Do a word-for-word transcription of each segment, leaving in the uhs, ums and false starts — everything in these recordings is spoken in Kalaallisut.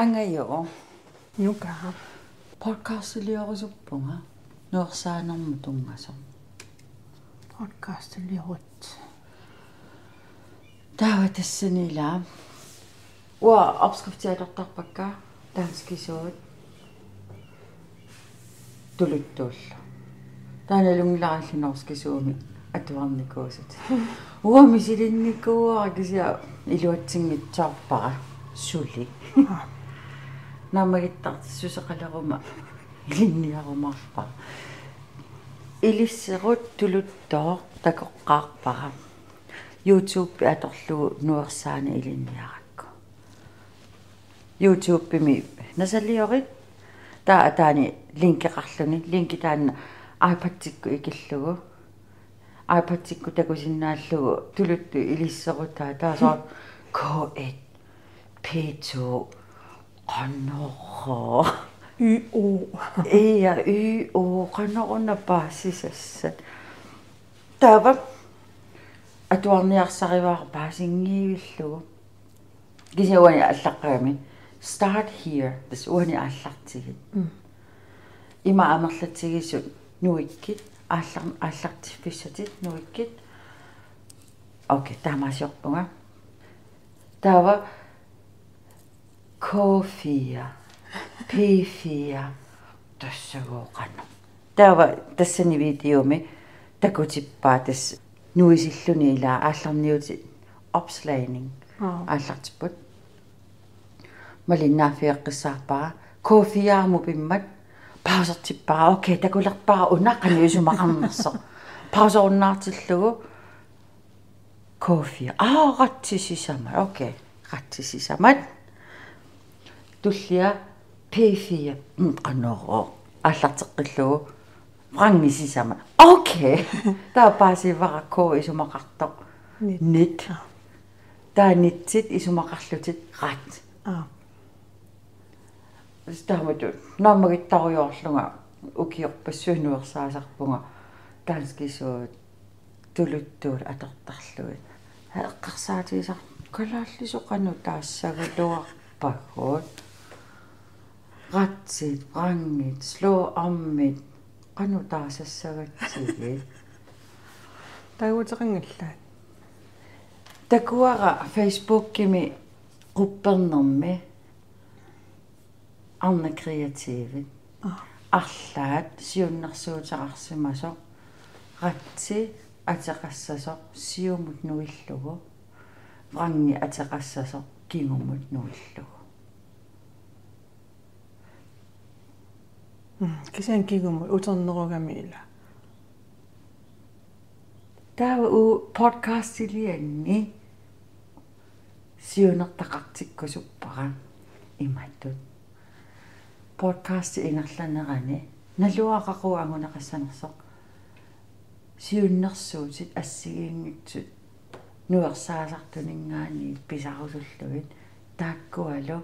Angajoq. Nuka. Podcastiliorusuppara. Nuersaanermut tunngasoq. Podcastiliorut. Taava tassani ila. Uanga opskriftia atortarpakka danskisuut tuluttuullu. Taava nalunngilarli norskisuumik atuarnikuusut. Uanga misilinnikuuara kisianni iluatsinngitsoorpara suli. Naammagittartussuseqaleruma ilinniarumaarpara. Ilisserut tuluttooq takoqqaarpara. YouTube atorlugu nuersaaneq ilinniarakku. YouTube-imi nasaliorit taava ataani linkeqarluni, linki taanna iPadikkut ikillugu. iPadikkut takusinnaallugu tuluttut ilisserutaa taava soorlu K et, P to, qanorooq. Y O. Ia, Y O, qanoruna paasisassat. Taava atuarniarsarivara paasinngivillugu. Kisianni uani aallaqqagami. Start here. Tassa uani aallartigit. Mm. Ima amerlatigisut nuikkit. Aallar-, aallartiffissatit nuikkit. Okay, taamaasiorpunga. Taava K fire, P fire, tassagooq qanoq. Taava tassani videomi takutippaa tassa nuisilluni ila aallarniutit opslagning. Aa. Aallartipput. Malinnaaffigeqqissaarpara. K fire-mut pimmat pausertippara. Okay, takulerpara una qanoq isumaqarnersoq. Pauserunnaartillugu. K fire. Aa, ret til sisamat. Okay, ret til sisamat. Tullia P fire. Mm, qanorooq. Aallarteqqillugu. Vrangit sisamat. Okay. Taava paasivara K isumaqartoq. Nit. Nit. Aa. Taava nitsit isumaqarlutit ret. Aa. Taamatut naammagittarujoorlunga ukiorpassuit nuersaasarpunga danskisuut tuluttuut atortarlugit. Eqqarsaatigisara kalaallisut qanoq taassagaluarpagut. Retsit, vrangit, slå omit, qanoq taasassagatsigit. Taaguuteqanngilaat. Takuara Facebookimi quppernermi Arnat Kreativit. Aa. Arlaat siunnersuuteqarsimasoq, retsi ateqassasoq siumut nuillugu, vrangi ateqassasoq kingumut nuillugu. Mm, kisianni kingumut uternerugami ila. Taava uagut podcastilianni siunertaqartikkusuppara imatut. Podcasti ingerlanerani naluara qaqugu anguneqassanersoq siunnersuutit assigiinngitsut nuersaasartuninngaanniit pisarusullugit taakkualu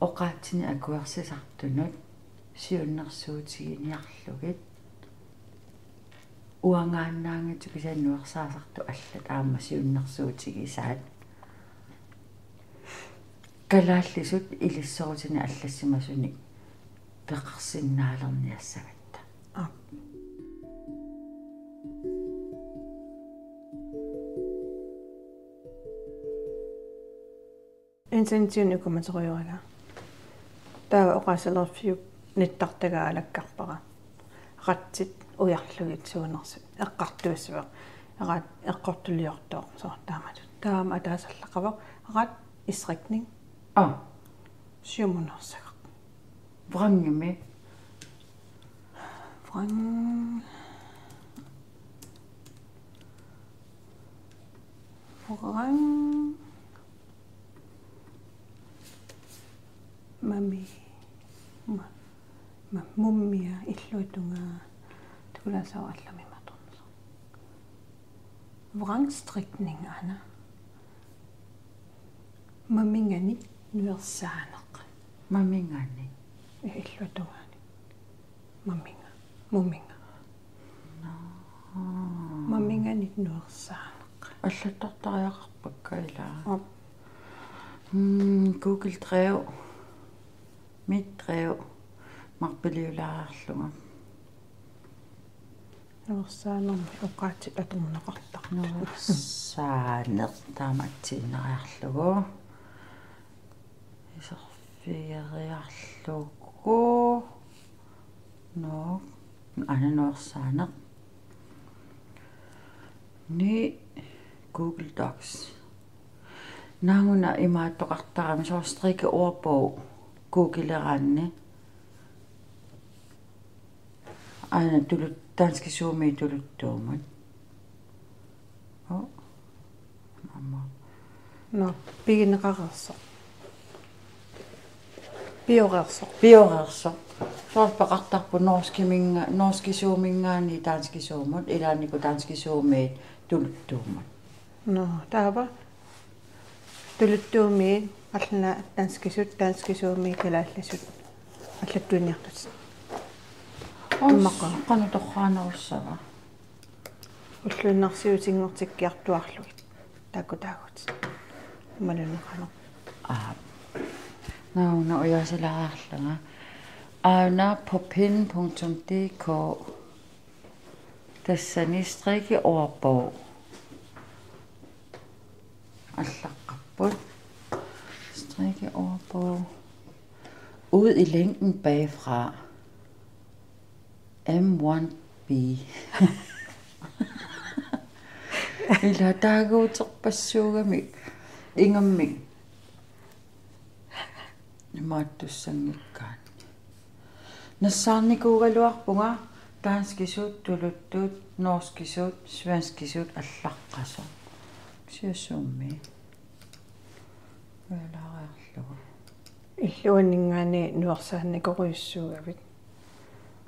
oqaatsinik akuersisartunut siunnersuutiginiarlugit. Uangaannaanngitsoq kisianni nuersaasartut allat aamma siunnersuutigisaat. Kalaallisut ilisserutinik allassimasunik peqarsinnaalerniassagatta. Aa. Internettiunik ukua matorujoraga. Taava oqaaseqalerfiup nittartagaa alakkarpara. Retsit ujarlugit siunnersut. Eqqartuussivoq. Eqqart-, eqqortuliortoq soorlu taamatut. Taava aamma ataaseq allaqavoq. Ret i strikning. Aa. Siumut nuersagaq. Vrangimi. Vrang. Vrang. Mami. Ma-, ma-, mummia illuatungaa. Tukulaasaarallami matornersoq. Vrangstrikning aana. Maminganit nuersaaneq. Maminganit. Illuatungaanik. Maminga. Muminga. Nå. Maminganit nuersaaneq. Allattortariaqarpakka ila. Aap. Mm, Google Drive. Mitrev marpiliulaariarlunga. Nuersaanermi oqaatsit atorneqartartut. Nuersaaneq taama atsiinnariarlugu. Iserfigeriarlugu. Nå, aana nuersaaneq. Ni Google Docs. Naaguna imaattoqartarami soorlu strikkeordbog googleraanni. Aana tulut-, danskisuumit tuluttuummat. Åh. Aamma. Nå, pigineqareersoq. Pioreersoq. Pioreersoq. Soorlu peqartarpoq norskiminnga-, norskisuuminngaanniit danskisuumut, ilaannikkut danskisuumiit tuluttuummat. Nå, taava. Tuluttuumiit, arlaanni danskisut, danskisuumiit, kalaallisut. Allattuiniartut. Immaqa. Qanoq torraanerussava? Ulluinnarsiutinngortikkiartuaarlugit. Taakku taagut. Imaluunniit qanoq. Aa. Naaguna ujaasilaariarlunga. Aana på pind punktum D K. Tassani strikkeordbog. Allaqqapput. Strikkeordbog. Ud i længden bagfra. M one B. Ila taaguuterpassuugamik. Ingammik. Imaattussanngikkaanni. Nassaarnikuugaluarpunga danskisut, tuluttut, norskisut, svenskisut allaqqasoq. Kisianni sumi. Ujaalaariarlugu. Illit uanninngaanniit nuersaannikorujussuugavit?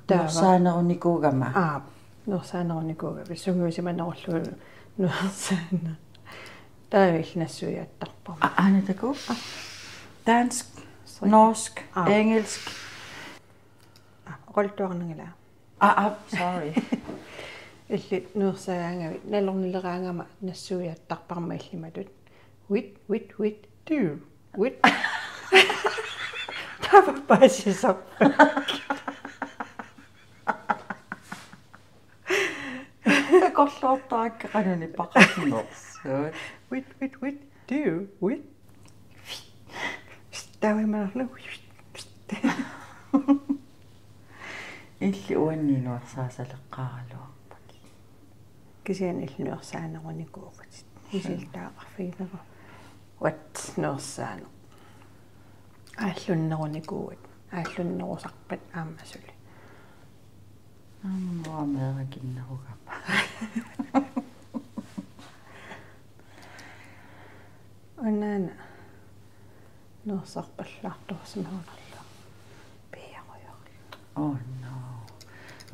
Taava. Nuersaanerunikuugama. Aap, nuersaanerunikuugavit. Sungiusimanerullugu nuersaana. Taava illit nassuiaattarparma. A-, aana takuuk? Dansk, svensk, norsk, aap, engelsk. Aa, oqaluttuarnagila. Aa, aa, sorry. Illit nuersaagaangavit, nalornileraangama nassuiaattarparma illit imatut. Wit, wit, wit, du, wit. Taava paasisarput. Takorloortarakku qanoq nipeqarnersugut. Wit, wit, wit, du, wit. Taava imaarlu. Illit uanniit nuersaasaleqqaaraluarput. Kisianni illit nuersaanerunikuuvutit. Isiltaaqarfigineruat nuersaaneq. Aallunnerunikuuat. Aallunnerusarpat aamma suli. Aamma meerakinnerugama. Unaana nuersarpallaartorsimagunarlugu piiarujorlu. Oh no.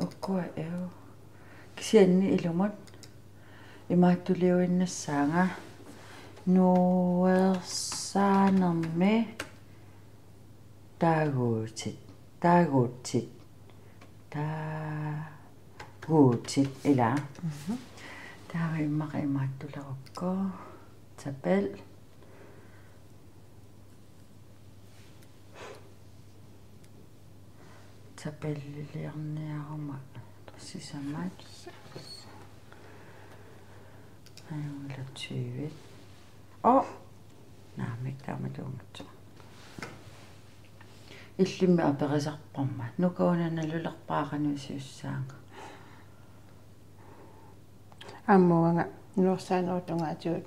Ukua eu. Kisianni ilumut imaattuliuinnassaanga nuersaanermi taaguutit. Taaguutit. Taaguutit, ila. Mhm. Taava immaqa imaattulerukku. Tabel. Tabelliliorniaruma sisamat. Ajunngilaq tyve. Åh! Naamik, taamatuunngitsoq. Illimmi aperisarparma. Nuka una nalulerpara qanoq iliussaanga. Aamma uanga nuersaanerup tungaatigut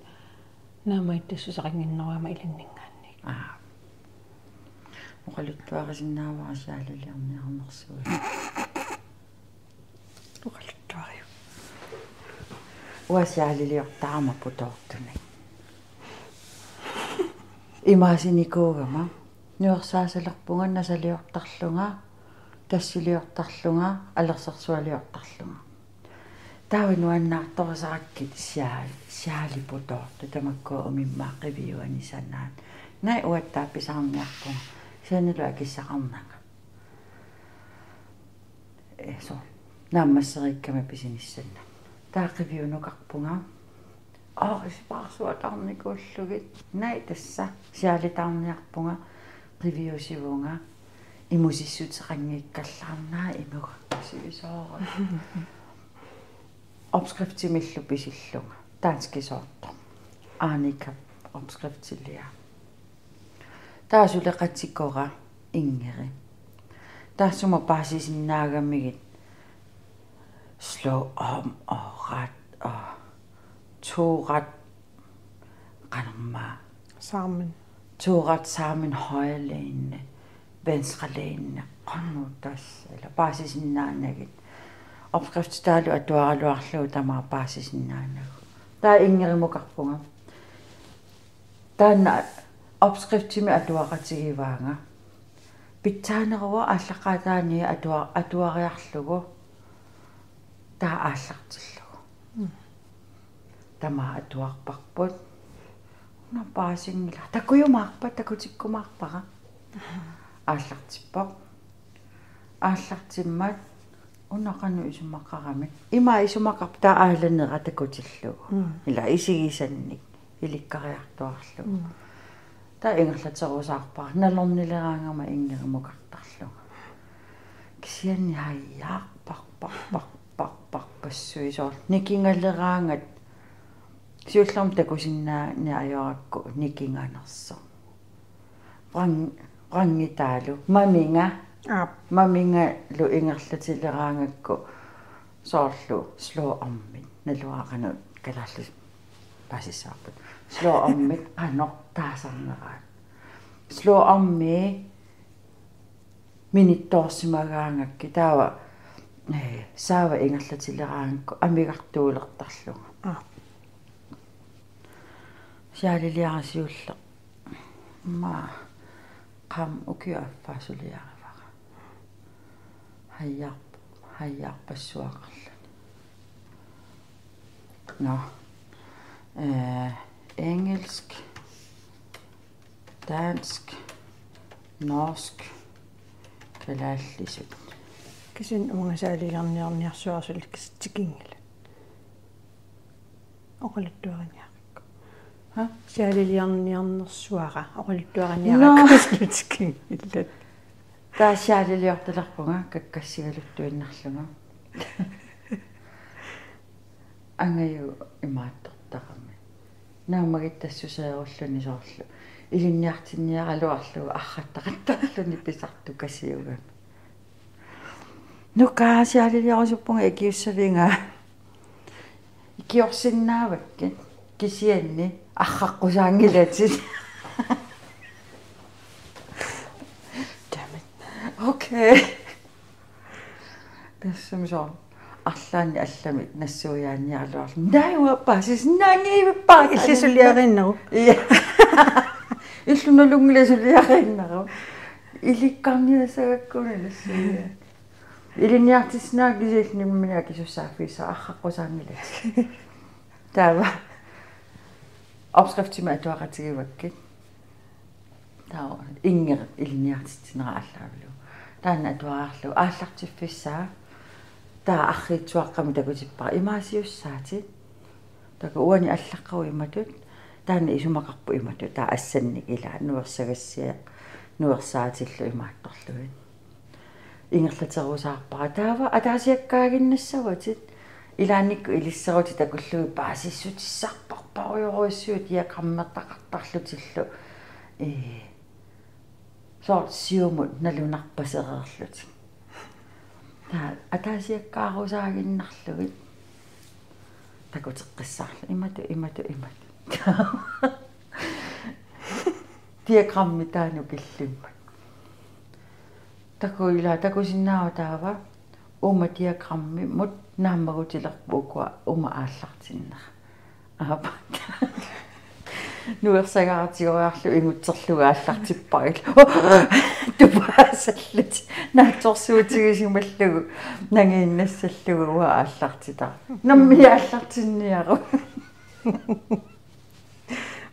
naammattussuseqannginnerugama ilinninngaanniit. Aa. Oqaluttuarisinnaavara saaliliorniarnersugut. Oqaluttuariuk. Uanga saaliliortarama putoortunik. Imaasinikuugama. Nuersaasalerpunga nasaliortarlunga, tassiliortarlunga, alersersualiortarlunga. Taava nuannaartorisarakkit siaali, siaali putoortut tamakkua umimmaat qiviuani sanaat. Naak uattaaq pisarniarpunga. Sianilu akissaqarnanga. Eh, so. Naammasseriikkama pisinissanna. Taava qiviunukarpunga. Aa, isipaarsuataarnikuullugit. Naak tassa. Siaalitaarniarpunga. Qiviusivunga. Imusissuteqanngikkallarnaa inugakkasivisoorut. Opskriftimillu pisillunga. Danskisoortoq. Arnika opskriftilia. Taava suleqatikora Ingeri. Taassuma paasisinnaagamigit slå om og ret og to ret qanormaa. Sammen. To ret sammen højre læne, venstre læne, qanoq tassa, ila paasisinnaanagit. Opskriftitaalu atuaraluarlugu tamaat paasisinnaanagu. Taava Ingerimukarpunga. Taanna opskriftimi atuaqatigivaanga. Pitsaaneruvoq aallaqqaataani atua-, atuariarlugu. Taava aallartillugu. Mm. Tamaat atuarparput. Una paasinngilaq. Takujumaarpat, takutikkumaarpara. Aallartippoq. Aallartimmat una qanoq isumaqarami. Ima isumaqarpoq taava aalanera takutillugu. Mm. Ila isigisannik ilikkariartuaarlugu. Mm. Taava ingerlaterusaarpara. Nalornileraangama Ingerimukartarlunga. Kisianni hajaarparparparparpassuit soorlu. Nikingaleraangat. Siullermik takusinnaaniajorakku nikinganersoq. Vrang-, vrangitaalu. Maminga. Aap. Mamingalu ingerlatileraangakku soorlu slå om-it. Naluara qanoq kalaallisut paasissavarput. Slå om-it qanoq taasarneraat. Slå om-i minittoorsimagaangakkit taava, eh, saava ingerlatileraangakku amigartuulertarlunga. Aap. Sjaaliliara siulleq. Immaqa qam ukiup affaa suliarivara. Hajar-, hajarpassuaqarluni. Nå. Eh, engelsk, dansk, norsk, kalaallisut. Kisianni uunga sjaaliliorniarniarsuarsulik tikinngilaq. Oqaluttuariniarakku. Ha? Sjaaliliorniarnersuara oqaluttuariniarakku. Nå. Tikinngilaq. Taava sjaaliliortalerpunga kakkassigaluttuinnarlunga. Angajuut imaattortarami. Naammagitassuseerulluni soorlu. Ilinniartinniaraluarlugu arrattaqattaarluni pisartukasiugami. Nukaa, sjaaliliorusuppunga ikiussavinga. Ikiorsinnaavakkit kisianni arraqqusaanngilatit. Damn it. Okay. Tassami soorlu arlaannik allamik nassuiaanniaraluarluni. Taava paasisinnaanngivippa. Illit suliariinnaru. Ja. Illit nalunngilat suliariinnaru. Ilikkarniassagakku una nassuiaat. Ilinniartissinnaagakku kisianni nammineq akisussaaffigissavat arraqqusaanngilatit. Taava opskriftimik atuaqatigivakkit. Taava Inger ilinniartitsinera aallaavigalugu. Taanna atuariarlugu aallartiffissaa. Taava arriitsuaqqamik takutippara imaasiussaatit. Takuuk uani allaqqavoq imatut. Taanna isumaqarpoq imatut. Taava assannik ilaa nuersagassiaq nuersaatillu imaattorlugit. Ingerlaterusaarpara. Taava ataasiakkaaginnassavatit. Ilaannikkut ilisserutit takullugit paasissutissarparparujorujussuit diagrammertaqartarlutillu. Ee, soorlu siumut nalunarpasereerlutik. Taava ataasiakkaarusaaginnarlugit takuteqqissaarlugit. Imatut, imatut, imatut. Diagrammi taanna killimmat. Takuuk ilaa takusinnaavara taava uuma diagrammimut naammagutilerpoq ukua uuma aallartinnera. Aap. Nuersagaatigooriarlugu ingutserlugu aallartipparillu. Tupaasallutik. Naatsorsuutigisimallugu. Nangiinnassallugu uanga aallartitara. Nammineq aallartinniaruk.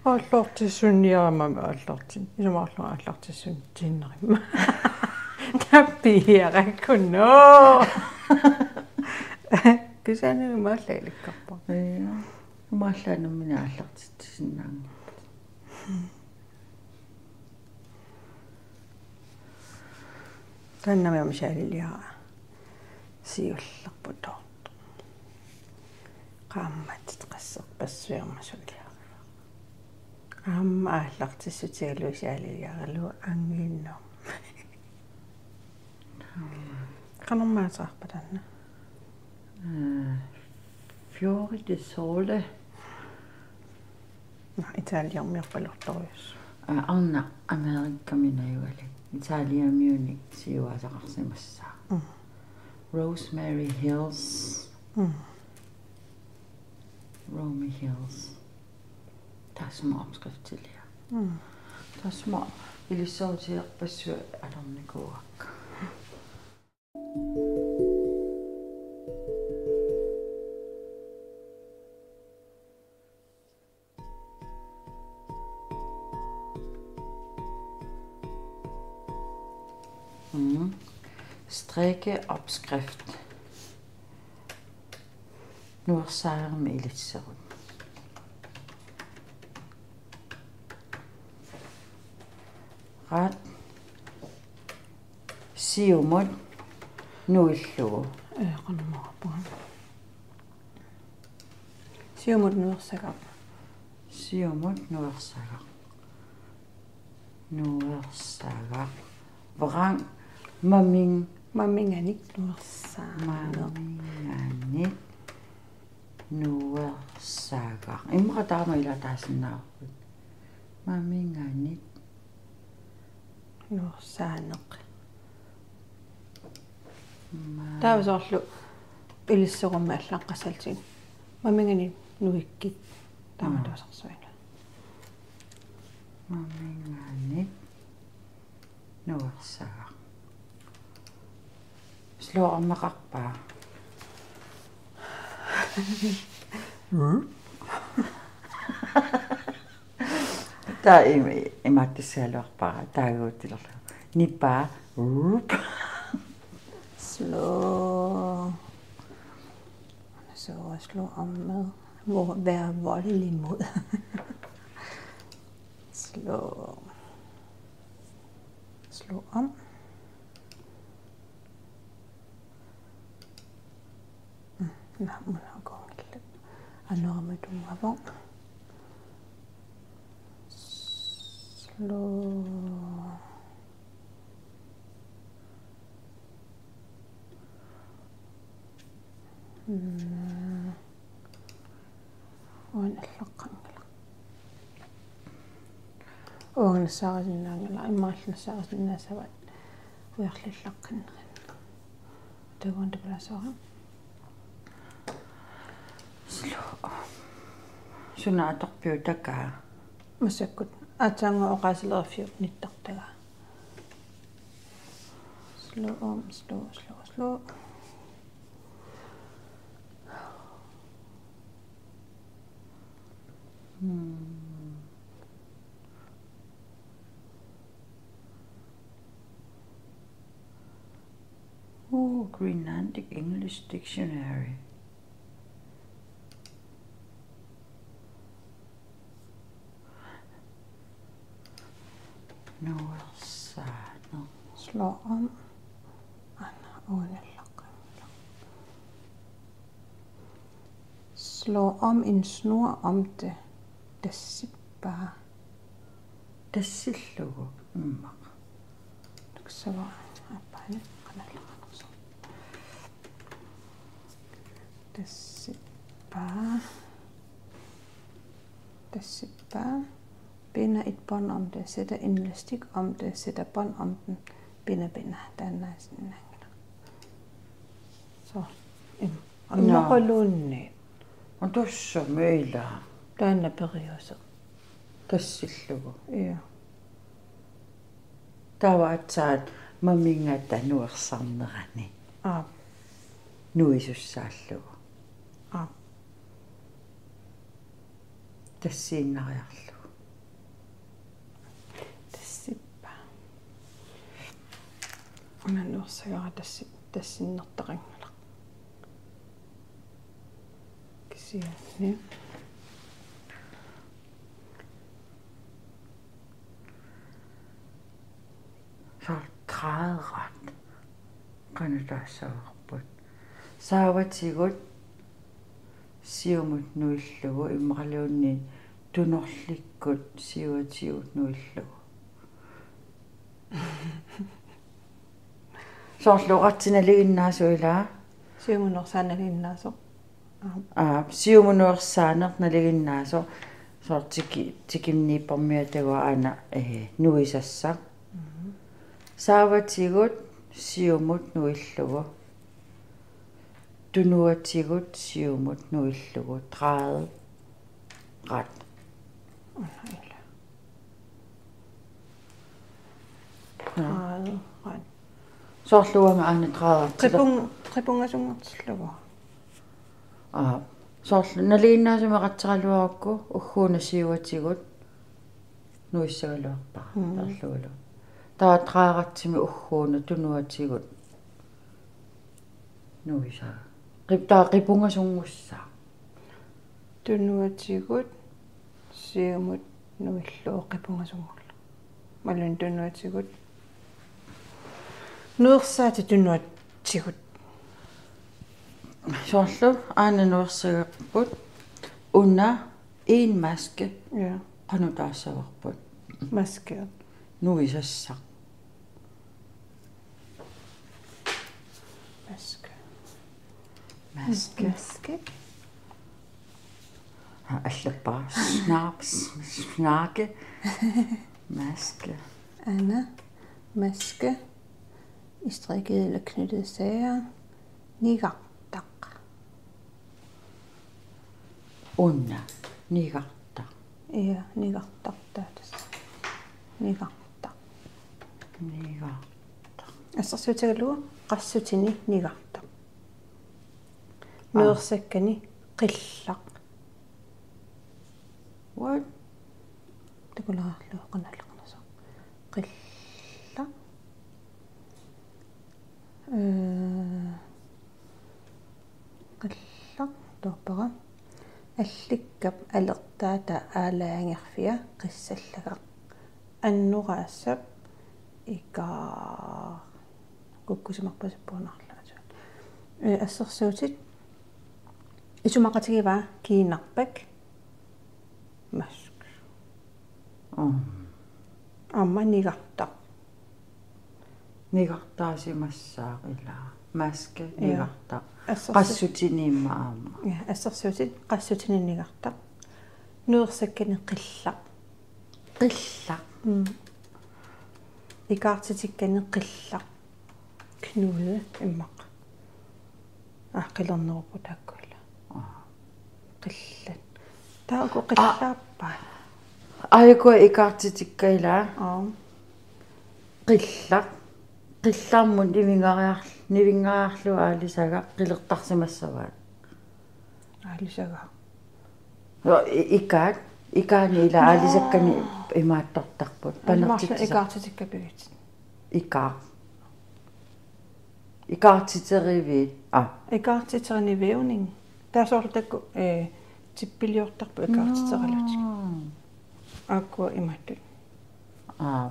Aallartissunniaramma aallartin. Isumaqarlunga aallartissunniinnarama. Tappiarakku no. Kisianni imaallaat ilikkarpara. Ja. Imaallaat nammineq aallartitsisinnaanngillat. Taannami aamma sjaaliliara siullerput toortoq. Qaammatit qasserpassuit aamma suliarivara. Aamma aallartissutigalugu sjaaliliaralugu anginnarmi. Qanormaassaarpa taanna? Eh, Fiori di Sole. Nå, Italiamiorpaluttorius. Eh, arnaq Amerikami najugalik. Italiamiunik siuaasaqarsimassaaq. Mm. Rosemary Hills. Mm. Romy Hills. Taassuma opskriftilia. Mm. Taassuma ilisarutigerpassuit atornikuuakka. Mm. Strikkeopskrift. Nuersaanermi ilisserut. Ret. Siumut nuillugu. Ee, qanormaappunga. Siumut nuersagaq. Siumut nuersagaq. Nuersagaq. Vrang maming. Maminganik nuersaa. Maminganik nuersagaq. Immaqa taama ila taasinnaavarput. Maminganik. Nuersaaneq. Ma- Taava soorlu ilisserummi allaqqassallutik. Maminganik nuikkit. Taama Mm. taasarsuina. Maminganik nuersagaq. Slå om-eqarpa? Taava im-, imaattussagaluarpara taaguutilerlugu. Nipaa. Slå. Så slå om med. Hvor, vær voldelig mod. Slå. Slå om. Mm, nå, mun har gongillut. Anorama tunngavoq. Slå. Mm. Uani allaqqanngilaq. Uanga nassaarisinnaanngilaq, immaqa allat nassaarisinnaassavat ujarlillaqqinnerit. Takuan takulaasoora. Slå. Suna atorpiuk takaa? Massakkut aatsaannguaq oqaaselerfiup nittartagaa. Slå om, slå, slå, slå. Hmm. Oh, Greenlandic English Dictionary. Nuersaaneq. Slå om. Aana uunillaqimmallu. Slå om en snor om det. Tassippaa. Tassillugu immaqa. Tuksava appaani qanallaqanersoq. Tassippaa. Tassippaa. Binder et bånd om det, sætter en elastik om det, sætter bånd om den, binder, binder. Taanna sinnaanngilaq. Så, im-, Nå. Ammaqaluunniit. Utossumi ila. Taanna periuseq. Tassillugu. Ja. Taava aatsaat mamingata nuersarnerani. Aap. Nuisussaallugu. Aap. Tassiinnariarlugu. Tassippaa. Una nuersagara tassi-, tassinnertaqanngilaq. Kisianni. Soorlu træderet. Qanoq taassavarput? Saavatigut siumut nuillugu immaqaluunniit tunorlikkut siuatigut nuillugu. Soorlu oqartut nalinginnaasoq ilaa? Siumut nuersaat nalinginnaasoq. Aap. Aap, siumut nuersaaneq nalinginnaasoq. Soorlu tiki-, tikimmiippormiutagooq aana, eh, nuisassaq. Mhm. Saavatigut siumut nuillugu. Tunuatigut siumut nuillugu. Drejet ret. Una ila. Nå. Drejet ret. Soorlu uanga aana drejet ret. Qipung-, qipungasunngortillugu. Aa. Soorlu nalinginnaasumik qatseraluarukku ugguuna siuatigut nuissagaluarpara. Mm. Taarlugalu. Taava drejet retimik ugguuna tunuatigut nuisaga. Qip-, taava qipungasunngussaaq. Tunuatigut siumut nuillugu qipungasunngorlugu. Imaluunniit tunuatigut. Nuersaatit tunuatigut. Soorlu aana nuersagarput una en maske. Ja. Qanoq taassavarput? Maske. Nuisassaq. Maske. Maske. Maske. Aa, allappara. Snaps. Snakke. Maske. Aana. Maske. I strikket eller knyttet sager. Nigartaq. Una. Nigartaq. Ja, nigartaq taava tassa. Nigartaq. Nigartaq. Assersuutigalugu qassutini nigartaq. Aa. Nuersakkani qillaq. What? Takulaarlugu qanalleqarnasoq. Qillaq. Ee, qillaq toorpara. Allikkap alertaata aalajangerfia qissallagaq. Annoraassap ika kukkusimarpasippoq naallugu. Ee, assersuutit isumaqatigivaa kiinarpak mask. Mm. Aamma nigartaq. Nigartaasimassaaq ilaa. Maske. Ja. Nigartaq. Assersu-, qassutini immaqa aamma. Ja, assersuutit qassutini nigartaq. Nuersakkani qillaq. Qillaq. Mm. Ikaartitikkani qillaq. Knude immaqa. Aa, qilernerupput taakku ila. Aa. Qillat. Taakku aa, qillaappaat. Aajuku ikaartitikka ila. Aa. Qillaq. Qillarmut nivinngareerl-, nivinngareerlugu aalisagaq qilertarsimassavaat. Aalisagaq. Joo, i-, ikaat, ikaani ila aalisakkani imaattortarput. Panertitsisar-, ikaartitikka pigit. Ikaaq. Ikaartiteriviit. Aa. Ikaartiteriniviuning. Taava soorlu taakku, eh, tippiliortarput ikaartiteralutik. Nå. Aakkua imaattut. Aa.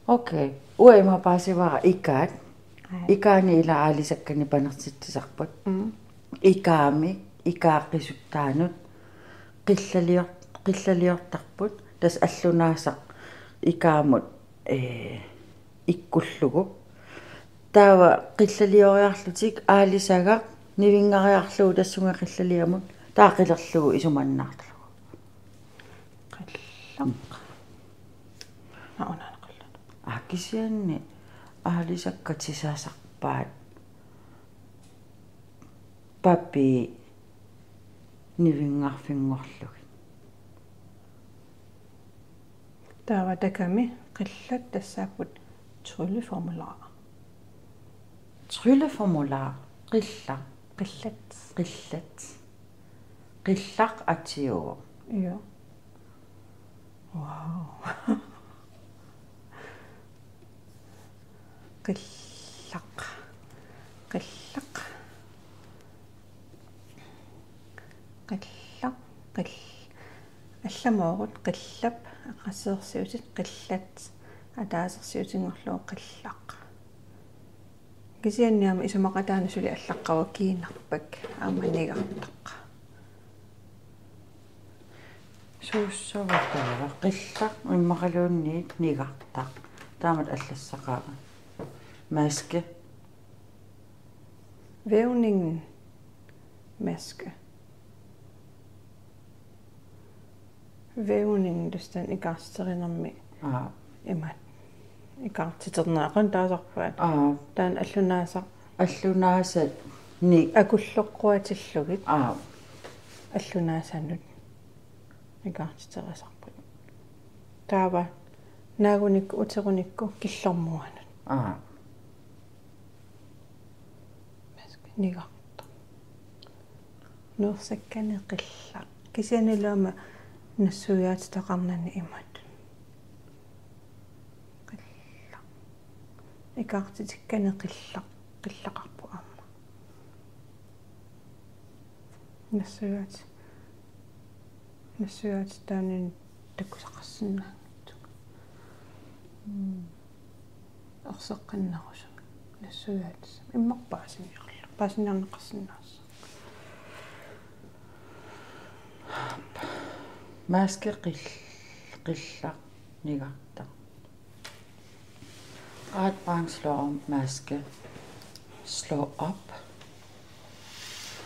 Okay. Uanga ima paasivara ikaat. Aa. Ikaani ila aalisakkani panertitsisarput. Mm. Ikaami, ikaaq qisuttaanut. Qillalior-, qillaliortarput. Tassa allunaasaq ikaamut, ee, ikkullugu. Taava qillalioriarlutik aalisagaq nivinngareerlugu tassunga qillaliamut. Taava qilerlugu isumannaarlugu. Qillaq. Aa, unaana qillaq. Aa, kisianni aalisakkat sisasarpaat papii nivinngarfinngorlugit. Taava taakami qillat tassaapput trylleformular. Trylleformular. Qillaq. Qillat. Qillat. Qillaq atiuvoq. Ja. Wow. Qillaq. Qillaq. Qillaq. Qill-, allamoorut qillap, aqagusersiutit qillat, ataasersiutinngorlugu qillaq. Kisianni aamma isumaqataanut suli allaqqavoq kiinarpak aamma nigartaq. Suussavara qillaq immaqaluunniit nigartaq. Taamatut allassaqaanga. Maske. Vævningen. Maske. Vævningen, tassa taanna ikaartiterinermi. Aap. Imaat. Ikaartiterneqarpoq taasarpaat. Aap. Taanna allunaasaq. Allunaasanik. Akulloqquatillugit. Aap. Allunaasanut. Ikaartiterisarput. Taava naagunikku uterunikku killormuanut. Aap. Maske nigartaq. Nuersakkani qillaq. Kisianni aamma nassuiaatitaqarnani imatut. Qillaq. Ikaartitikkani qillaq. Qillaqarpoq aamma. Nassuiaat-, nassuiaatitaanini takusaqarsinnaanngitsoq. Mm. Erseqqinnerusumik. Nassuiaatissami. Immaqa paasiniarlu-, paasiniarneqarsinnaassaaq. Maske qill-, qillaq nigartaq. Ret mange slå om maske. Slå op.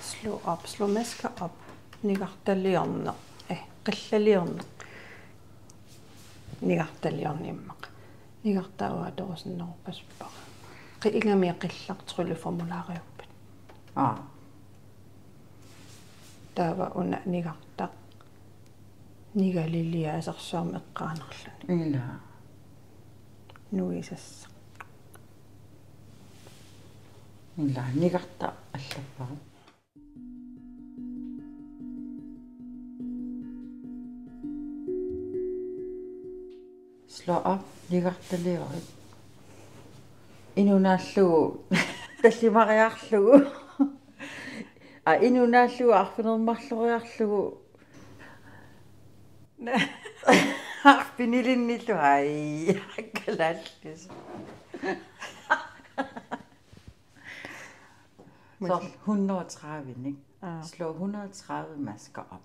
Slå op. Slå maske op. Nigartaliorneq. Eh, qillaliorneq. Nigartaliorneq immaqa. Nigartaq uanga atorusunneruppassuuppara. Qi-, ingammik qillaq trylleformulariuppat. Aa. Taava una nigartaq. Nigaliliaasersuarmik eqqaanarluni. Ila. Nuisassaq. Ila, nigartaq allappara. Slå op, nigartaliorit. Inuk naallugu, tallimariarlugu. Aa, inuk naallugu arfineq-marloriarlugu. Arfinilinnillu, ai, kalaallisut. Så hundrede og tredive, ikke? Aa. Slå hundrede og tredive masker op.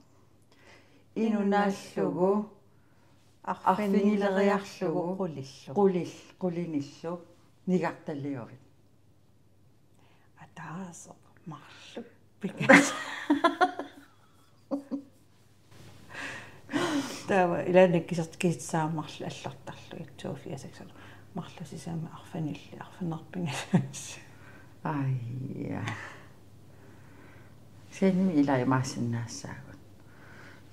Inuk naallugu, arfinileriarlugu, qulillu. Qulil-, qulinillu, nigartaliorit. Ataaseq marluk pikas. Taava ilaanni kisert-, kisitsaammarlu allartarlu itsuuffiasaksulu. Marluk sisamat arfinillit, arfineq-pingasunngitsut. Ai, ja. Kisianni ilai imaassinnaassaagut.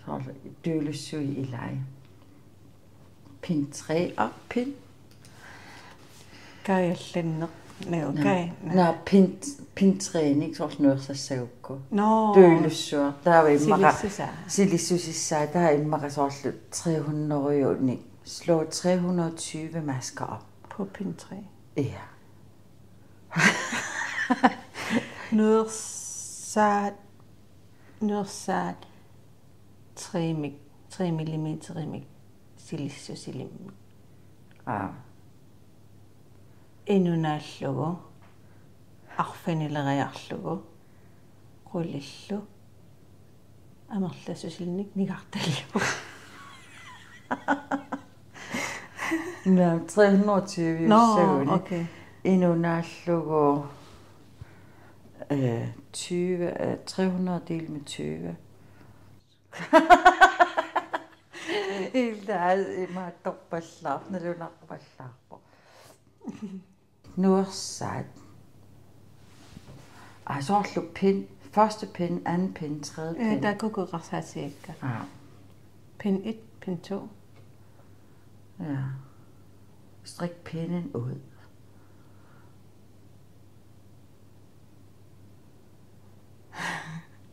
Soorlu Tølussuit ilai. Pind tre og pind. Kaajallanneq. Nao, naa, kai-, naa. Naa, pind, pind tre-nik soorlu nuersassagukku. Nå. Tølussuaq. Taava immaqa silissusaa. Silissusissaa. Taava immaqa soorlu tre hundrede-nik. Slå tre hundrede og tyve masker op. På pind tre. Ja. Nuersaat, nuersaat tre mi-, tre millimeterimik silissusilimmik. Aa. Inuk naallugu, arfinileriarlugu, qulillu, amerlassusilinnik nigartaliorit. Nå, tre hundrede og tyve. Nå, just sagde det. Okay. Inuk naallugu, øh, tyve, øh, tre hundrede delt med tyve. Ilaa, imaattorpallaarpoq, nalunarpallaarpoq. Nuersaat. Aa, soorlu pind, første pind, anden pind, tredje pind. Ja, der kunne gå retsat cirka. Ja. Pind et, pind to. Ja. Strik pinden ud.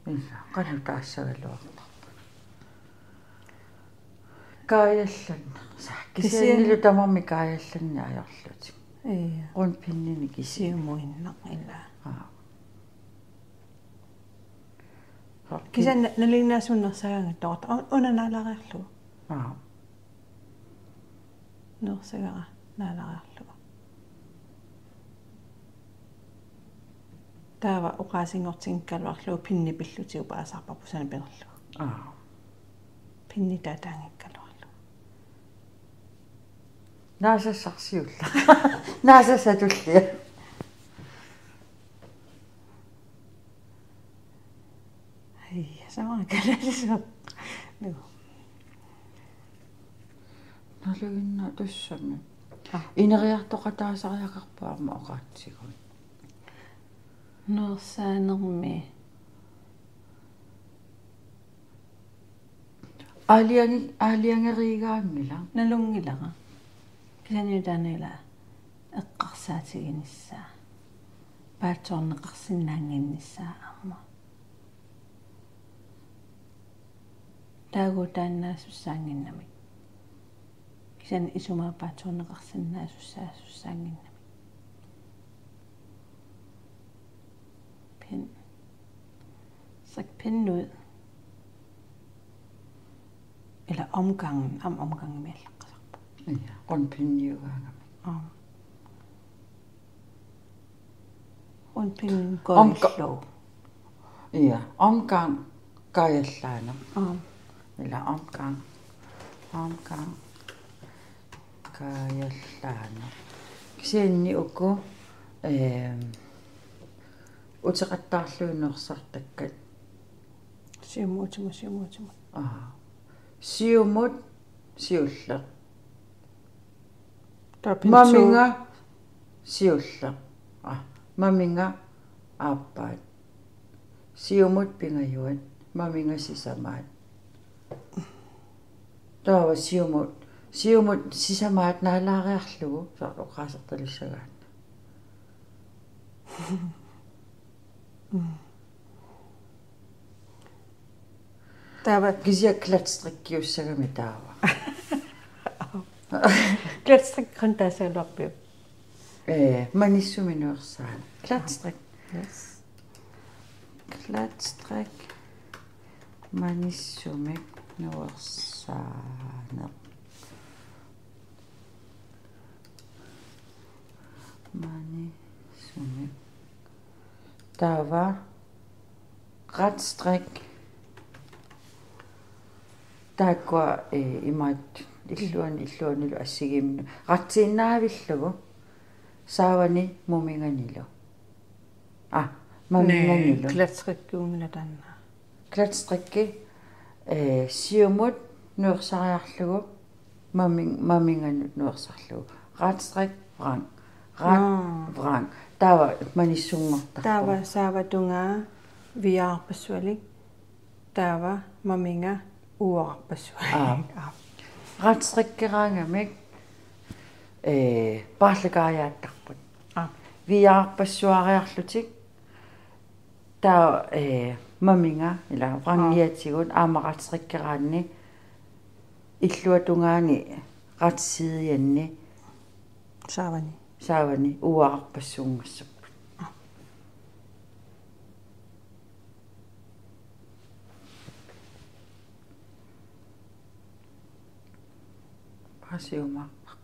Ila, qanoq taassagaluartarpa. Kaajallanneq. Sa-, kisiannilu tamarmik kaajallanneq ajorlutik. Ija. Rundpindinik kisi-. Siumuinnaq, ila. Aa. Kisianni na-, nalinginnaasunik nuersagaangatta toqorta. U-, una naalariarlugu. Aa. Nuersagara naalariarlugu. Taava oqaasinngortinngikkaluarlugu pinni pillugu paasisarparput sanapinerlugu. Aa. Pinni taataanngikkaluarlugu. Naasassarsiulla. Naasassatullia. Ai, samara kalalisoq. Nu. Naluinna tussami. Ah. Ineriartoqataasariaqarpoq aamma oqaatsigut. Nuersaanermi. Aalajangi-, aalajangeriigaanngilaq. Nalunngilara. Kisianni taanna ila eqqarsaatiginissaa. Paatsoorneqarsinnaannginnissaa aamma. Taaguutaannaasussaannginnamik. Kisianni isumaga paatsoorneqarsinnaasussaa-, -sussaannginnamik. Pind. Strik pinden ud. Eller omgangen. Om omgangen med allaqqasarpoq. Ja, rundpinniugaangami. Om. Rundpinden går Omga-, i slå. Ja, omgang kaajallaanera. Om. Eller omgang. Omgang kaajallaanera. Kisianni uku, ehm, uteqattaarlugit nuersartakkat. Siumut, utimut, siumut, utimut. Aa. Siumut, siulleq. Taava pindu- Maminga siulleq. Aa, maminga aappaat. Siumut pingajuat, maminga sisamaat. Taava siumut, siumut sisamaat naalaariarlugu, soorlu oqaasertalissagaanni. Mm. Taava kisianni glatstrikkiussagami taava. Glatstrik qanoq taassagaluarpiuk? Ee, manissumik nuersaaneq. Glatstrik. Yes. Glatstrik manissumik nuersaaneq. Manissumik. Taava glatstrik. Taakkua, eh, imaat illuan-, illuanilu assigiimmik. Glatsinnavillugu. Saavani muminganilu. Ah, maminganilu. Glatstrikkiunngilaq taanna. Glatstrikki, eh, siumut nuersariarlugu, maming-, maminganut nuersarlugu. Glatstrik, vrang. Glat, Nå. Vrang. Taava manissunngortarpoq. Taava saavatungaa viaarpassualik. Taava maminga uaarpassualik. Aa. Aa. Glatstrikkeraangamik, eh, paarlakaajaattarput. Aa. Viaarpassuariarlutik. Taava, eh, maminga, ila vrangiatigut, aamma glatstrikkeraanni, illuatungaani glatsiianni. Saavani. Saavani, uaarpassuunngassapput. Paasiumaarpara.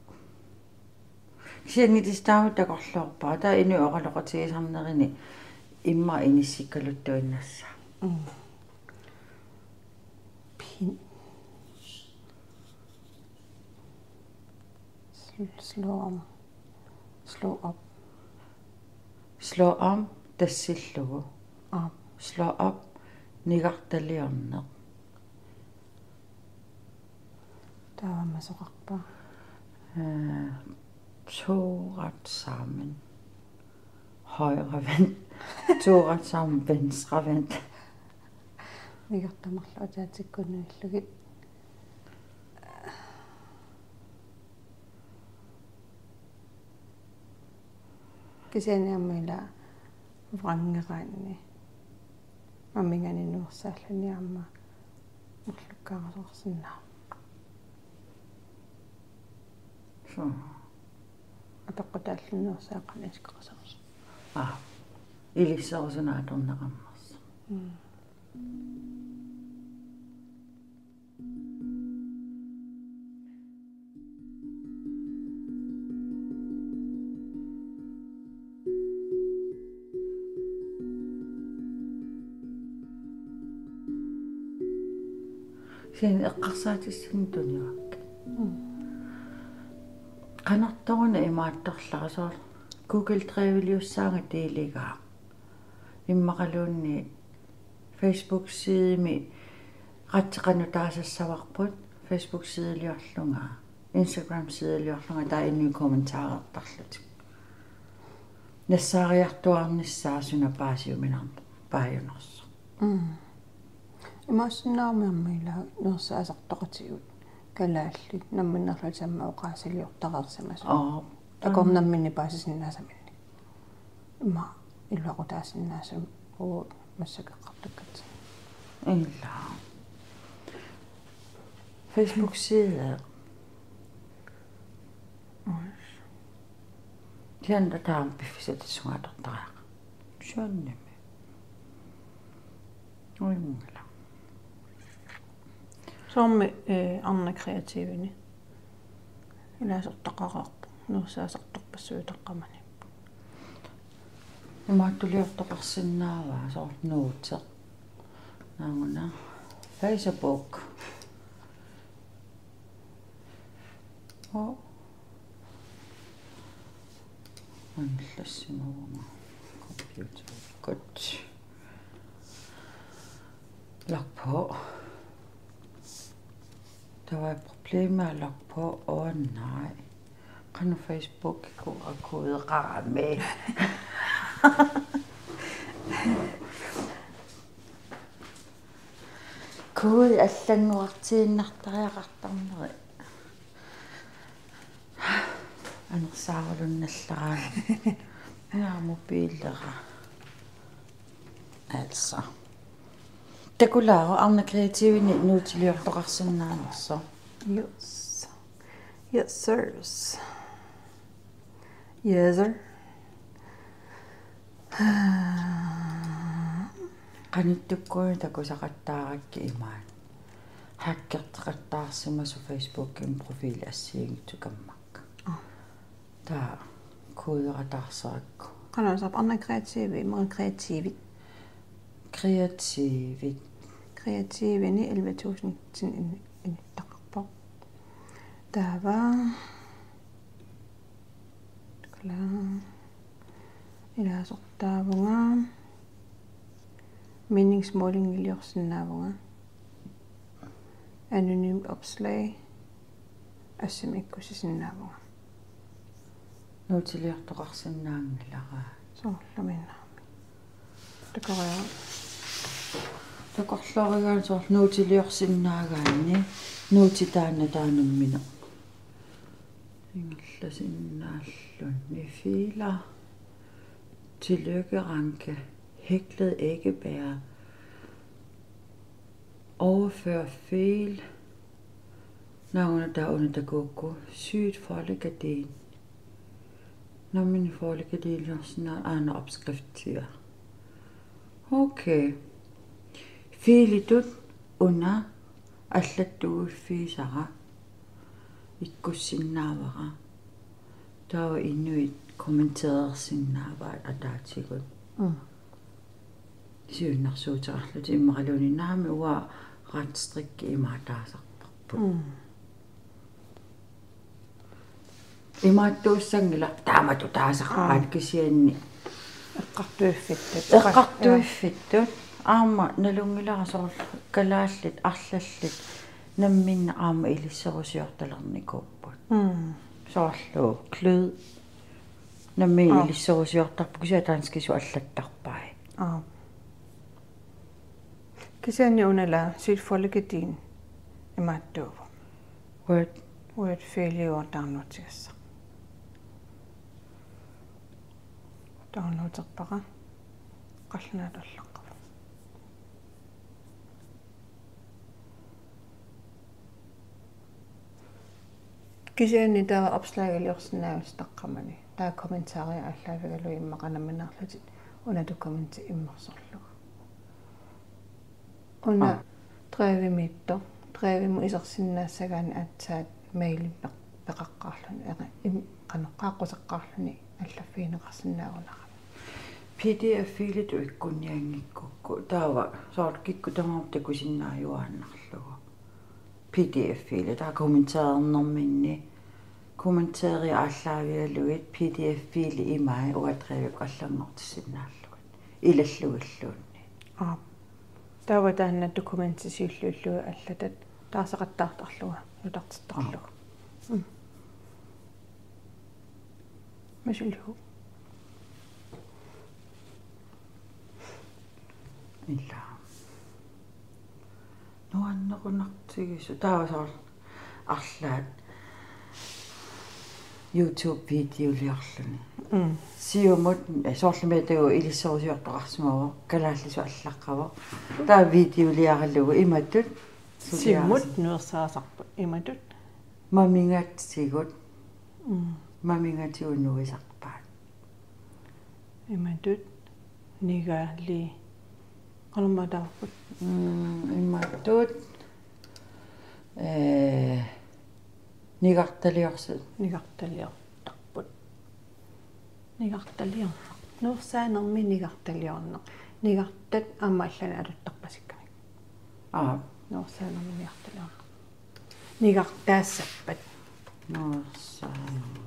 Kisianni tassa taama takorloorpara. Taava inuit oqaloqatigisarnerini immaqa inissikkaluttuinnassaaq. Mm. Pind. Sl-, slå om. Slå op. Slå om, tassillugu. Op. Slå op, nigartaliorneq. Taava aamma soqarpa? Eh, to ret sammen. Højrevendt. To ret sammen, venstrevendt. Nigartat marluk ataatsikkuunngilluinnarlugit. Kisianni aamma ila vrangeraanni. Maminganut nuersaalluni aamma marlukkaarasoqarsinnaavoq. Suu. Apeqqutaalluni nuersaaqaaq isikkoqasoorsuaq. Aa. Ilisserusunik atorneqarnersoq. Mm. Kisianni eqqarsaatissannik tunivakkit. Mm. Qanartoruna imaattorlara soorlu Google Drive-liussaanga tiiligaa. Immaqaluunniit Facebook-sidemi qatseqanut taasassavarput Facebook-sideliorlunga, Instagram-sideliorlunga taava inuit kommentarertarlutik. Nassaariartuaarnissaa suna paasiuminarnersoq paajunersoq. Mm. Imaassinnaavoq aamma ila nuersaasartoqatigut kalaallit namminneerlutik aamma oqaasiliortareersimasut. Aa. Takornamminni paasisinnaasaminnik. Immaqa iluaqutaasinnaasut uu massakkut eqqartukkatsigu. Ila. Facebook-side. Kisianni taava piffissaq tassunga atortariaqarpoq. Suannimi. Uinngila. Soormi, eh, Arnat Kreativini ilaasortaqareerpoq, nuersaasartorpassuit taqqamani. Imaattuliortoqarsinnaavaa soorlu Nuuteq. Naaguna. Facebook. Oo. Anillassimavunga. Computer. Godt. Log på. Der var et problem med at logge på. Åh, nej. Qanoq Facebook-ikkut kodeqarami. Kode allannguartiinnartariaqartarneri. Anersaarulunnallaraangama. Ina mobiilera. Altså. Takulaavoq Arnat Kreativini nuutiliortoqarsinnaanersoq. Yes. Yes, sirs. Yes, sir. Qanittukkut takusaqattaarakkit imaat. Hackerteqattaarsimasoq Facebookimi profili assigiinngitsut kammakka. Aa. Taava kodeqataarsarakku. Qanoq saap Arnat Kreativi, imaluunniit Kreativit? Kreativit. Kreativini elleve tusind in-, in-, inittaqarpoq. Taava. Kala. Ilaasortaavunga. Meningsmålingiliorsinnaavunga. Anonymt opslag. Assimik ikkussisinnaavunga. Nuutiliortoqarsinnaanngilara. Soorluminnaami. Takoriaruk. Takorloorigaanni soorlu nuutiliorsinnaagaanni nuutit taanna taanna nammineq. Ingerlasinnaalluni filer. Tillykke, Ranke. Hæklet æggebær. Overfør fil. Naaguna taava una takuukku. Syet foldegardin. Nammineq foldegardiniliorsinnaavat aana opskriftia. Okay. Filitut una allattuiffigisara ikkussinnaavara. Taava inuit kommenteerersinnaavaat ataatigut. Mm. Siunnersuuteqarlutik immaqaluunniit naamik uanga ret strikkit imaattuutaasarparput. Mm. Imaattuussanngilaq taamatut taasarpaat. Aa. Kisianni eqqartuiffittut. Eqqartuiffittut. Aamma nalunngilara soorlu kalaallit arlallit namminneq aamma ilisserusiortalernikuupput. Mm. Soorlu klud. Nammineq Aa. ilisserusiortarput kisianni danskisut allattarpai. Aa. Kisianni una la syet foldegardin imaattuuvoq. Word. Word filiuvoq downloadigassaq. Downloaderpara. Qallunaatut allaqqavoq. Kisianni taava opslagiliorsinnaavasi taqqamani. Taava kommentaria aallaavigalugu immaqa nammineerlutit una dokumenti immersorlugu. Una Aa. Drevimiittoq, Drevimut isersinnaassagaanni aatsaat maili peq-, peqaqqaarluni, eri-, im-, qanoq qaaqqusaqqaarluni allaffigineqarsinnaagunarami. P D F-filitut ikkunnianngikkukku, taava soorlu kikkut tamaasa takusinnaajuaannarlugu. P D F-ili, taava kommenteernerminni, kommenteeri aallaavigalugit P D F-ili imai uatrivikkut allanngortissinnaallugit. Ilallugilluunniit. Aap. Taava taanna dokumenti siulliullugit allatat taasaqattaartarlunga, nutartittarlugu. Mm. Masulugu. Ila. Nuannerunartigisoq. Taava soorlu arlaat YouTube-videoliorluni. Mm. Siumut, eh, soorlumi taava ilisserusiortoqarsimavoq, kalaallisut allaqqavoq. Taava videoliaralugu imatut. Siumut nuersaasarput imatut. Mamingatigut. Mm. Mamingatigut nuisarpaat. Imatut nigali. Qanormaa taarput? Mm, imatut. Eh, nigartaliorsi-. Nigartaliortarput. Nigartaliorneq. Nuersaanermi nigartaliorneq. Nigartat aamma allanik atuttarpasikkamik. Aa. Nuersaanermi nigartaliorneq. Nigartaassappat. Nuersaanermi.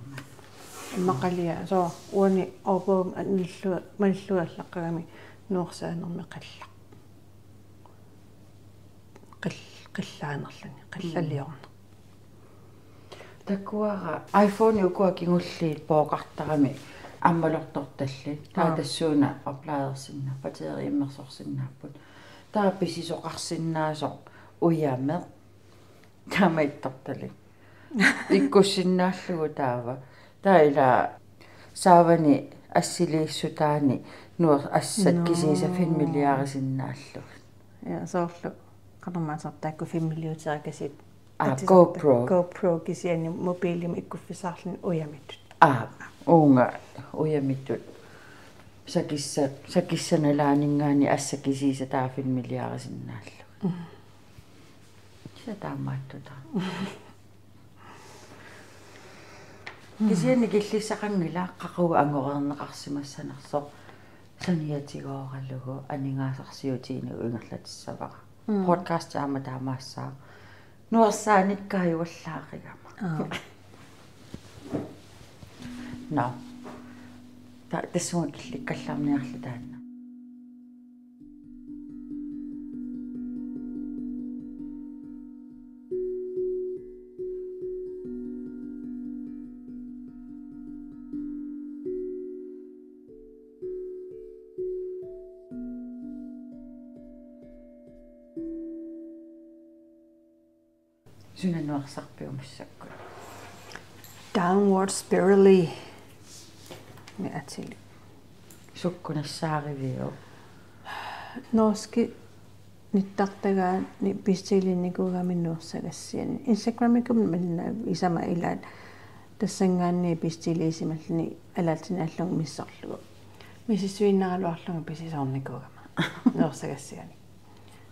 Immaqalia, soo, uani obo mallu-, malluallaqqagami nuersaanermi qillaq. Qil-, qillaanerluni, qillaliorneq. Takuara iPhone ukua kingulliit pooqartarami ammalortortallit. Taava Aa. tassuuna opladersinnaa-, batteriit immersorsinnaapput. Taava pisisoqarsinnaasoq ujameq. Taamaattortalik. Ikkussinnaallugu taava. Taava ila saavani assiliissutaani nuer-, assat Nå. kisiisa filmiliarisinnaallugit. Ja, soorlu qanormaa taakku filmiliuterakasiit. Aa, atisarta-, GoPro. GoPro kisianni mobiilimi ikkuffissaarluni ujamitut. Aa, uunga ujamitut. Sakissa-, sakissanalaaninngaanniit assat kisiisa taava filmiliarisinnaallugit. Mm. Kisianni taamaattutaa. Kisianni killissaqanngilaq qaqugu angoreerneqarsimassanersoq, saniatigooralugu aningaasarsiutigineq ingerlatissavara. Mm. Podcast aamma taamaassaaq. Nuersaanikkajuallaaqigama. Aa. Nå. Ta-, tassunga killikkallarniarli taanna. Suna nuersarpiuk massakkut? Downward spirali. Mi atili. Sukkut nassaariviuk? Norski nittartagaani bestiliinnikuugami nuersagassianik. Instagramikkut manna isama ilaat tassanngaanniit bestiliisimalluni alaatsinaallugu misissorlugu. Misissuinnaraluarlunga pisisoornikuugama nuersagassianik.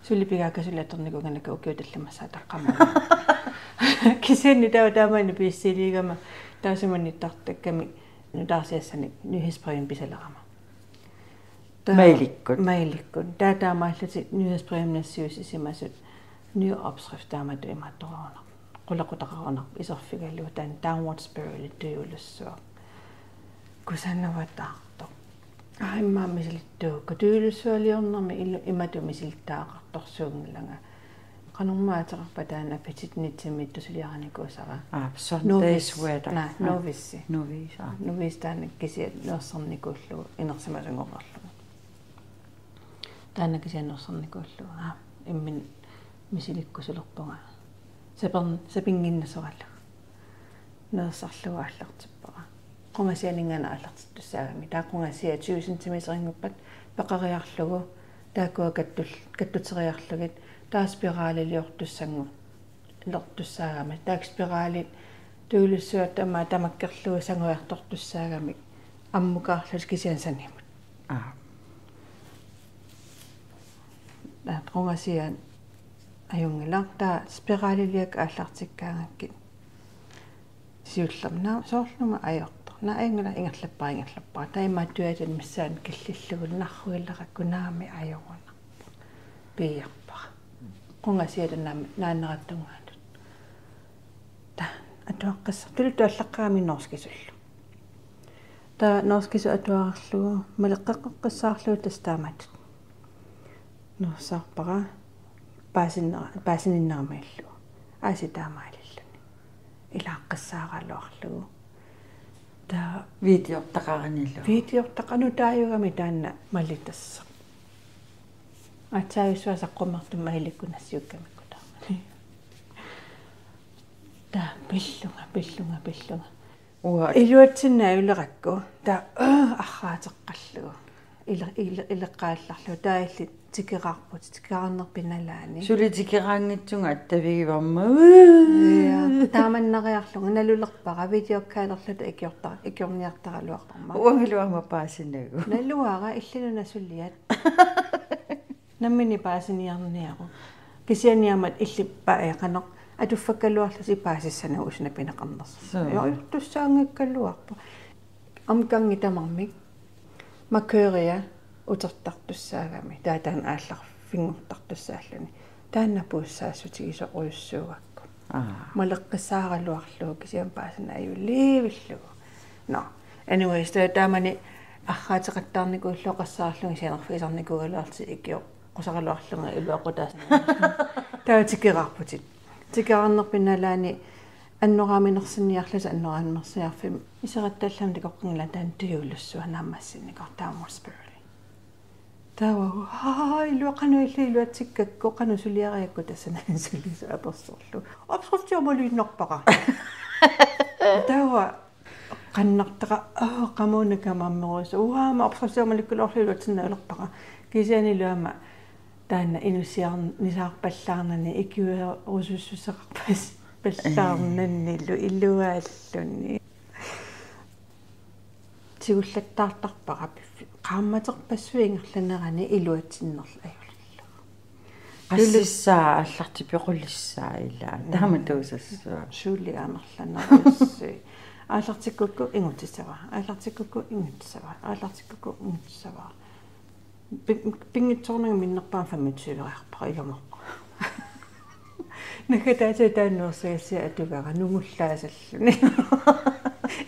Suli pigaakka suli atornikuuganaka ukiut tallimassaat taqqammagu. Kisianni taava taamani bestiliigama taassuma nittartakkami nutaarsiassanik nyhedsbrevini pisalerama. Taava mailikkut. Mailikkut. Taava taamaallaat nyhedsbrevimi nassiussisimasut ny opskrift taamatut imaattoqarunarpoq. Qulequtaqarunarpoq iserfigalugu taanna downward spirali tujuulussuaq. Kusanavataartoq. Aa, immaqa misilittuukku. Tujuulussualiornermi ilu-, imatut misilittagaqartorsuunngilanga. Qanormaa ateqarpa taanna fitnessimiittoq suliarinikuusara? Aa, Sunday Novice. Sweater. Naa, aa, Novice. Novice, aa. Novice taanna kisiat nuersarnikuullugu inersimasunngornerlugu. Taanna kisianni nuersarnikuullugu. Aa, imminut misilikkusulerpunga. Sapern-, sapinnginnasoralugu. Nuersarlugu aallartippara. Qungasianinngaanniit aallartittussaagami. Taava qungasiat tyve centimeterinngorpat peqariarlugu. Taakkua kattul-, kattuteriarlugit. Taava spiraliliortussanngor-, -liortussaagami. Taakku spiralit tujuulussuat tamaat tamakkerlugu sangujartortussaagamik. Ammukaarlutik kisianni sanimut. Aa. Taava qungasiat ajunngilaq, taava spiraliliakka aallartikkaangakkit. Siullermik naa soorlumi ajortoq. Naa ajunngilaq, ingerlappara, ingerlappara. Taava imaattuaatun missaani killillugu narrugilerakku naamik ajorunnarpoq. Piiarpara. Qungasiat naam-, naannerattunngaanut. Ilaqqassartullu tuallaqqaami norskisullu. Taava norskisut atuarlugu maleqqeqqissaarlugu tassa taamatut. Nuersarpara paasinnera-, paasininnermillu. Aasiit taamaalilluni. Ilaqqassaaraluarlugu. Taava videortaqaranilu. Videortaqanut taajugami taanna malittassaq. Aatsaajussuaq saqqummertumik mailikkut nassiukkamikku taama. Taava pillunga, pillunga, pillunga. Uanga iluatsinneq ajulerakku. Taava, øh, arraateqqallugu. Ile-, ile-, ileqqaallarlugu. Taava illit tikeraarput, tikeraarnerpit nalaani. Suli tikeraanngitsunga attavigivarma. Ja, taamannariarlunga nalulerpara videokkaalerluta ikiorta-, ikiorniartaraluarparma. Uangalu aamma paasinagu. Naluara illinuna suliat. Nammineq paasiniarniaruk. Kisianni aamma illit pa-, ee, qanoq atuffakkaluarlusi paasissanagu usunga pineqarnersoq. Suu. Ja, ujortussaanngikkaluarpoq. Omgangi tamarmik markøria utertartussaagami. Taava taanna aallarfinngortartussaalluni. Taanna puussaassutigisorujussuugakku. Aa. Maleqqissaaraluarlugu kisianni paasineq ajuliivillugu. Nå. Anyways, taava taamani arraateqattaarnikuullugu qassaarlunga sianerfigisarnikuugaluarlutik ikioqqusaraluarlunga iluaqutaasarlunga. Taava tikeraarputit. Tikeraarnerpit nalaani annoraaminersinniarlusi annoraaminersinniarfimmi iserattallamik takoqqinngilanga taanna tujuulussuaq naammassinnikoq taava Mossberg. Taava, aa, ilua qanoq illit iluatsikkakku, qanoq suliarigakku tassa naak sulisut apersorlugu. Opskriftia maluinnarpara. Taava, qannartara, aa, qamuuna kamaammerusoq. Uanga aamma opskriftia malikkaluarlugu iluatsinneq ajulerpara. Kisianni ilua aamma taanna inussiarnisaarpallaarnani ikiuerusussuseqarpas-, pallaarnanilu iluaalluni. Tigullattaartarpara piffi-, qaammaterpassuit ingerlanerani iluatsinnerlu ajulillu. Qassissaa aallartipioqulissaa ilaa. Mm. Taama tuusassuaq. Suli amerlanerussi. Aallartikkukku ingutsissavara. Aallartikkukku ingutsissavara. Aallartikkukku ingutsissavara. Pi-, pinngitsoornanga minnerpaamik femogtyveriarpara ilumoorpoq. Naggataatigut taanna nuersagassiaq atugara nungullaasalluni.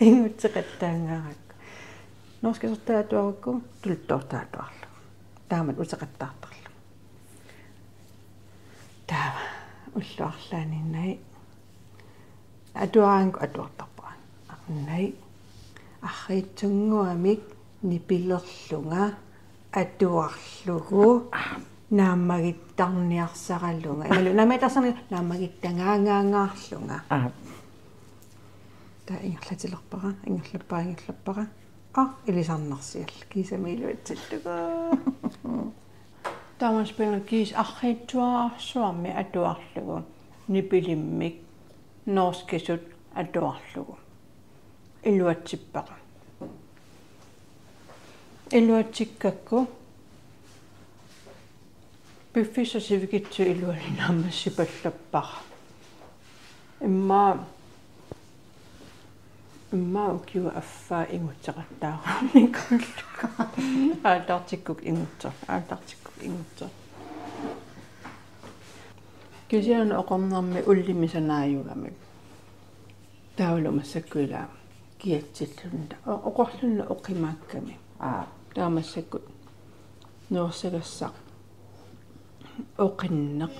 Ingutseqattaangaarakku. Norskisortaa atuarukku tuluttoortaa atuarlugu. Taamatut uteqattaartarlugu. Taava ullut arlaanni nai. Atuaraangakkit atuartarpara. Nai. Arriitsunnguamik nipilerlunga atuarlugu naammagittarniarsaralunga. Imalu naammagittarniar-, naammagittangaangaangaarlunga. Aa. Taava ingerlatilerpara, ingerlappara, ingerlappara. Aa, ilisarnarsiallunga. Kiisami iluatsillugu. Taamaaspinga kiisa arriitsuararsuarmi atuarlugu. Nipilimmik. Norskisut atuarlugu. Iluatsippara. Iluatsikkakku piffissaq sivikitsup iluani naammassipallappara. Immaqa, immaqa ukiup affaa ingutseqattaarnikuullugu. Aallartikkukku ingutser-, aallartikkukku ingutser-. Kisianni oqornermi ullumi sanaajugamik. Taavalu massakkut ilaa kiatsillunni. O-, oqorlunni oqimaakkami. Aa. Taava massakkut nuersagassaq oqinneq.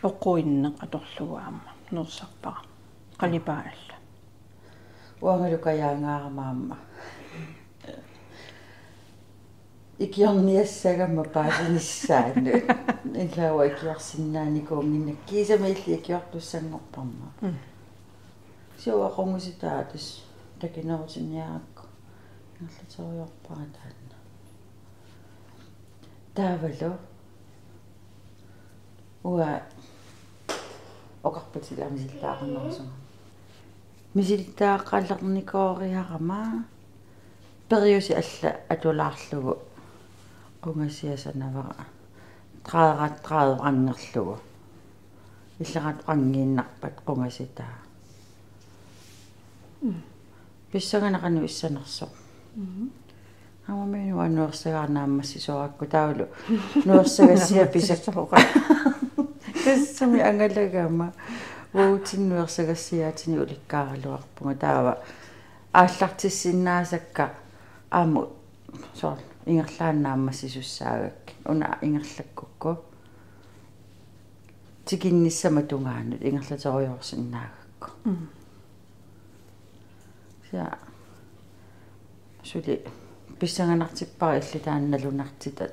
Oquinneq atorlugu aamma. Nuersarpara. Qalipaa alla. Uangalu kajaangaarama aamma. Ikiorniassagama paasinissaanut. Ilaa uanga ikiorsinnaanikuunnginnakku. Kiisami illit ikiortussanngorparma. Mm. Siua qungusitaata takinerutinniarakku. Ingerlateriarpara taanna. Taavalu. Uanga oqarputit ilaa misilittagaqarnerusunga. Misilittagaqalernikooriarama periuseq alla atulaarlugu qungasia sanavara tredive, tredive qangerlugu. Illerata qangiinnarpat qungasitaa. Mm. Pissanganaq qanoq issanersoq. Mhm. Aamma minua nuersagaara naammassisoorakku taavalu. Nuersagassiaq pisaq. Naammassisoorakku. Tassami angalagama. Uagutsinnut nuersagassiaatinik ulikkaaraluarpunga, taava aallartissinnaasakka aamma soorlu ingerlaannaq naammassisussaagakkit. Una ingerlakkukku tikinnissama tungaanut ingerlaterujoorsinnaagakku. Mm. Kisianni suli pissanganartippara illit taanna nalunartitat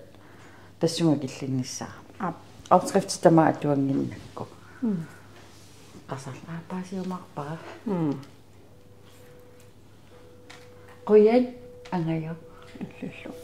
tassunga killinnissara. Aap. Opskriftit tamaat atuannginnakku. Mm. Qasarlaa paasiumaarpara. Mm. Qujan, angajoq. Illillu.